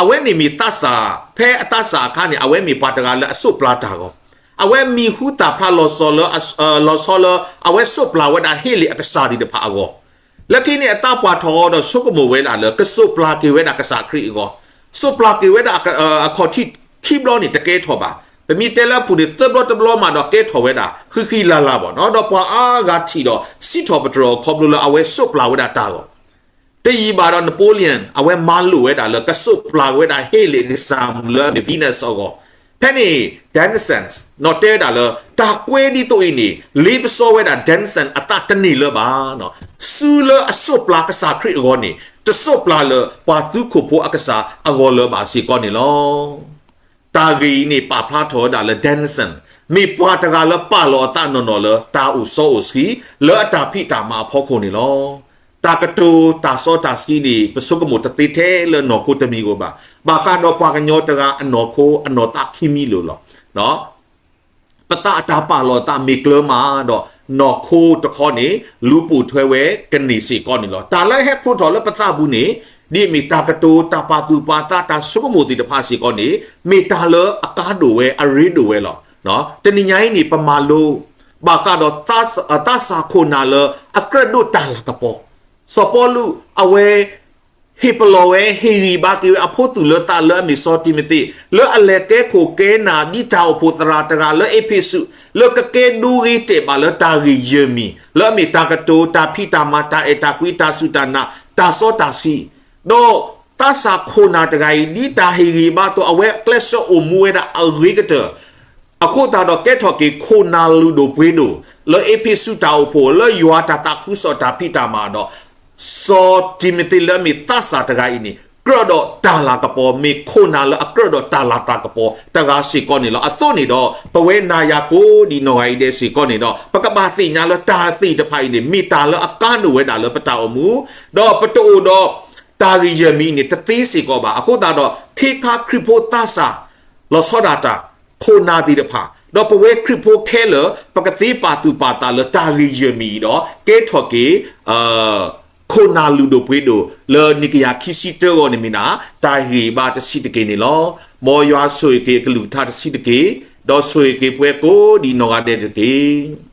အဝဲန့ၣ်မ့ၢ်သးစၢ်, ဖဲအသးစၢ်အခါန့ၣ် အဝဲမ့ၢ်ပှၤတဂၤလၢအစိးပျၤတၢ်အဂီၢ်, အဝဲမံၤဟူသၣ်ဖျါလီၤဆီလၢ လီၤဆီလၢ အဝဲစိးပျၤဝဲဒၣ်ဟ့လ့ၣ်အကစၢ်သ့ၣ်တဖၣ်အဂီၢ်, လၢခံန့ၣ် အသးပှၢ်ထီၣ်ဒီးဆိကမိၣ်ဝဲဒၣ်လၢ ကစိးပျၤက့ၤဝဲဒၣ်ကစၢ်ခရံာ်အဂီၢ်, စိးပျၤက့ၤဝဲဒၣ်အခီၣ်ထံးခံဘျီန့ၣ် တကဲထီၣ်ဘၣ်, ပမ့ၢ်တဲလၢအပူၤန့ၣ် သၢဘျီတဘျီမးဒီးကဲထီၣ်ဝဲဒၣ် ဃံဃံလၤလၤဘၣ်နီၤ, ဒီးပှၤအါဂၤထံၣ်ဒီး စံးထီၣ်ပတြၢၤအီၤခီဖျိလၢအဝဲစိးပျၤဝဲဒၣ်တၢ်အဂီၢ် တယံာ်ဘၣ်ဒီး Napoleon အဝဲမၤလိာ်ဝဲဒၣ်လၢ ကစိးပျၤဝဲဒၣ်ဟ့လ့ၣ်အကစၢ်မုၣ်လၢအမ့ၢ် Venus အဂီၢ်, ဖဲန့ၣ် Dennison နီၤတဲဝဲဒၣ်လၢ တၢ်ကွဲဒ်သိးအံၤန့ၣ် လ့ပစီဝဲဒၣ် Dennison အသးတန့ၢ်လၢၤဘၣ်နီၤ, စုလၢအစိးပျၤကစၢ်ခရံာ်အဂီၢ်န့ၣ် တစိးပျၤလၢၤပှၤသုးခိၣ်ဖိအကစၢ်အဂီၢ်လၢၤဘၣ်စ့ၢ်ကီးန့ၣ်လီၤ. တၢ်ဂ့ၢ်အံၤန့ၣ် ပာ်ဖျါထီၣ်ဝဲဒၣ်လၢ Dennison မ့ၢ်ပှၤတဂၤလၢပာ်လီၤအသးနီၢ်နီၢ်လၢ တၢ်အိၣ်စီအိၣ်ဆှံ လၢအတၢ်ဖံးတၢ်မၤအဖီခိၣ်န့ၣ်လီၤ. တၢ်ကတိၤတၢ်စီတၢ်ဆှံန့ၣ် ပဆိကမိၣ်တသ့ထဲလၢနီၢ်ခိတမံၤဧိၤဘၣ်. ဘၣ်ဃးဒီးပှၤကညီတဂၤအနီၢ်ခိအနီၢ်သးခံမံၤလိာ်လီၤ. ပသးအတၢ်ပာ်လီၤအသးမ့ၢ်ကျၢၤမးဒီး နီၢ်ခိတခီန့ၣ် လူၤပိာ်ထွဲဝဲကန့ၢ်စ့ၢ်ကီးန့ၣ်လီၤ. တၢ်လၢဟဲဖျိထီၣ်လၢပသးပူၤန့ၣ် ဒ်အမ့ၢ်တၢ်ကတိၤ တၢ်ပာ်သူၣ်ပာ်သး တၢ်ဆိကမိၣ်သ့ၣ်တဖၣ်စ့ၢ်ကီးန့ၣ် မ့ၢ်တၢ်လၢအကါဒိၣ်ဝဲ အရ့ဒိၣ်ဝဲလီၤ. တနံၤညါအံၤန့ၣ် ပမၤလိ ဘၣ်ဃးဒီး သးစၢ်ခိၣ်နၢ်လၢအကြၢးဒိးတၢ်လၤကပီၤ, စီၤပီလူးအဝဲ ဟ့ၣ်ပလီၢ်ဝဲ ဟ့ၣ်ဂံၢ်ဘါက့ၤဝဲအဖိသူၣ်လၢသးလၢအမ့ၢ်စီၤတံၤမသ့း လၢအလဲၤကဲခိၣ်ကဲနၢ်ဒ်တၢ်အိၣ်ဖှိၣ်သရၣ်တဂၤလၢအ့းဖ့းစူး လၢကကဲဒိဂ့ၤတဲာ်ဘၣ်လၢတၢ်ဂ့ၢ်ယဲၢ်မံၤ လၢအမ့ၢ်တၢ်ကတိၤ တၢ်ဖံးတၢ်မၤ တၢ်အဲၣ်တၢ်ကွံ တၢ်စူၢ်တၢ်နာ် တၢ်စီတၢ်ဆှံ ဒီးသးစၢ်ခိၣ်နၢ်တဂၤအံၤ ဒ်တၢ်ဟ့ၣ်ဂံၢ်ဘါအသိး အဝဲကျဲးစၢးအိၣ်မူဝဲဒၣ်အဂ့ၤကတၢၢ် အဃိသတးဒီးကဲထီၣ်က့ၤခိၣ်နၢ်လုၢ်ဒိၣ်ပှ့ၤဒိၣ် လၢအ့းဖ့းစူးတၢ်အိၣ်ဖှိၣ် လၢယွၤတၢ်သးခုကစီၣ်တၢ်ဖံးတၢ်မၤဒီး စီၤတံၤမသ့းလၢအမ့ၢ်သးစၢ်တဂၤအံၤန့ၣ် ကြၢးဒီးတၢ်လၤကပီၤ မ့ၢ်ခိၣ်နၢ်လၢအကြၢးဒီးတၢ်လၤတၢ်ကပီၤတဂၤစ့ၢ်ကီးန့ၣ်လီၤ. အသိးန့ၣ်ဒီး ပဝဲနၤယၤကိးဒံးနီၢ်ဂၤအံၤဒဲးစ့ၢ်ကီးန့ၣ်ဒီး ပကဘၣ်သ့ၣ်ညါလၢတၢ်သ့ၣ်တဖၣ်အံၤန့ၣ် မ့ၢ်တၢ်လၢအကါဒိၣ်ဝဲဒၣ်လၢပတၢ်အိၣ်မူ ဒီးပတအိၣ်ဒီးတၢ်ဂ့ၢ်ယဲၢ်မံၤအံၤန့ၣ် တသ့စ့ၢ်ကီးဘၣ်. အဃိသတးဒီး ခ့ခါခရံာ်ဖိသးစၢ် လီၤဆီဒၣ်တၢ် ခိၣ်နၢ်သ့ၣ်တဖၣ် ဒီးပဝဲခရံာ်ဖိခဲလၢာ် ပကသ့ပာ်သူၣ်ပာ်သးလၢတၢ်ဂ့ၢ်ယဲၢ်မံၤအံၤဒီး ကဲထီၣ်က့ၤ ခိၣ်နၢ်လုၢ်ဒိၣ်ပှ့ၤဒိၣ် လၢနံၣ်ကယၤခံဆံတၢအဂီၢ်န့ၣ်မ့ၢ်ဒၣ် တၢ်ဟ့ၣ်ဂံၢ်ဘါတဆံးတက့ၢ်န့ၣ်လီၤ. မ်ယွၤဆိၣ်ဂ့ၤက့ၤအကလုၢ်ကထါတဆံးတက့ၢ်, ဒီးဆိၣ်ဂ့ၤက့ၤပဝဲကိးဒံးနီၢ်ဂၤဒဲးတက့ၢ်.